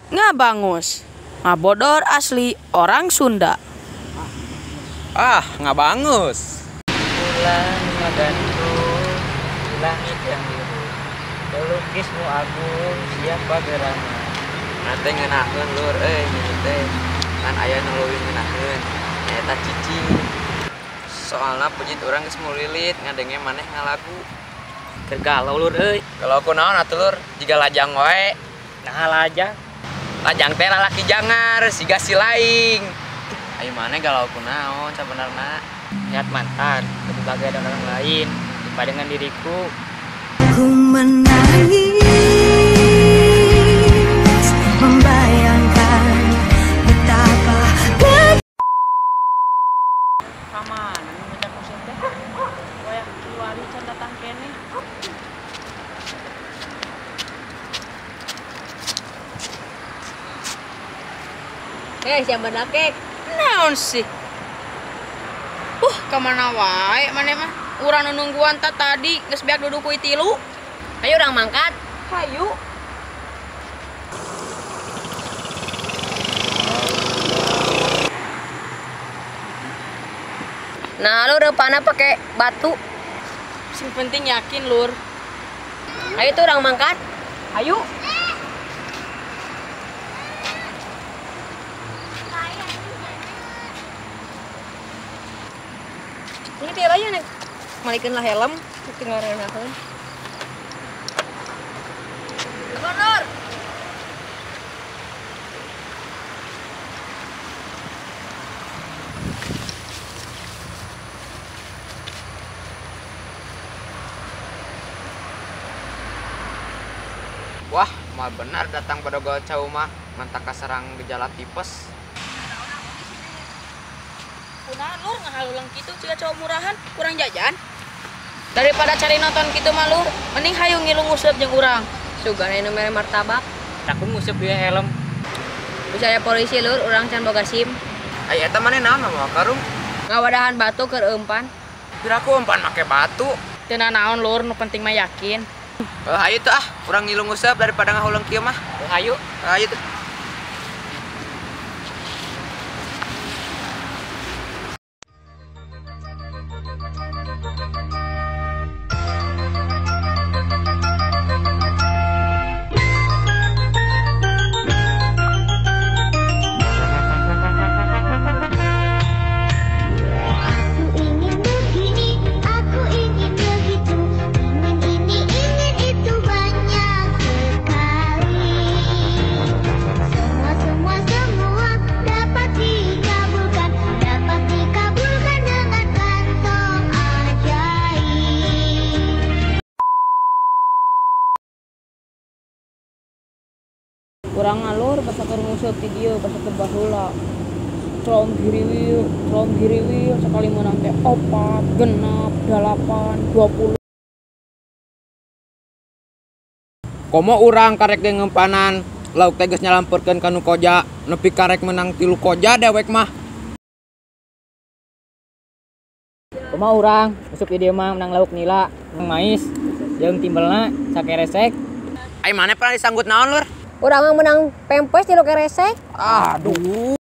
Ngabangus. Ngabodor asli orang Sunda. Ah, ngabangus. Bulan menggantung di langit yang biru. Pelukismu agung, siapa gerangan? Nate ngeunaheun lur euy nyanyi teh. Ngan aya nu leuwih ngeunaheun, nyaeta cicing. Soalna pejit urang geus mulilit ngadenge maneh ngalagu. Keur galau lur euy. Galau ku naon atuh lur? Jiga lajang wae. Nah lajang. Lajang teh lalaki jangar, siga si laing. Ayo maneh galau ku naon sabenerna? Niat mantan, lebih bahagia dengan orang lain daripada dengan diriku. Ku menangis membayangkan betapa Kamana nu ngajak useup teh? Wayah kiwari can datang keneh. Siapa dakek? Naon sih? Kamana wae maneh mah? Urang nu nungguan ta tadi geus beak duduk ku tilu. Ayo urang mangkat. Hayu. Nah, lu reupana pake batu. Sing penting yakin, lur. Ayo tuh urang mangkat. Hayu. Ini tiap aja nih. Malikeun lah helm, tinggal renakeun. Lur. Wah, mal benar datang pada gol cau mah, mantak kaserang gejala tipes. Kunaon lur ngahalulang kitu ciga cowok murahan, kurang jajan. Daripada cari nonton kitu mah lur, mending hayu ngilu nguseup jeung urang. Sugan aya nu mere martabak. Aku nguseup ieu helm. Bisa aya polisi lur, urang can boga SIM. Ai eta maneh naon mawa karung? Ngawadahan batu keur eumpan. Piraku eumpan make batu. Teu nanaon lur, nu penting mah yakin. Hayu tuh ah, urang ngilu nguseup daripada ngahulang kieu mah. Hayu. Hayu tuh. Aku ingin begini, aku ingin begitu, ingin ini, ingin itu banyak sekali. Semua, semua, semua dapat dikabulkan dengan kantong ajaib. Urang ngalur basa keur nguseup ti dieu, basa keur baheula. Trom giriwil, sekali menang teh 4, 6, 8, 20. Komo urang karek ge ngempanan, lauk teh geus nyalamperkeun ka nu koja, nepi karek menang 3 koja dewek mah. Kumaha urang usup di dieu mah menang lauk nila, mais jeung timbelna sakeresek. Ai maneh pernah disanggut naon lur? Urang mah menang pempes 3 keresek. Aduh.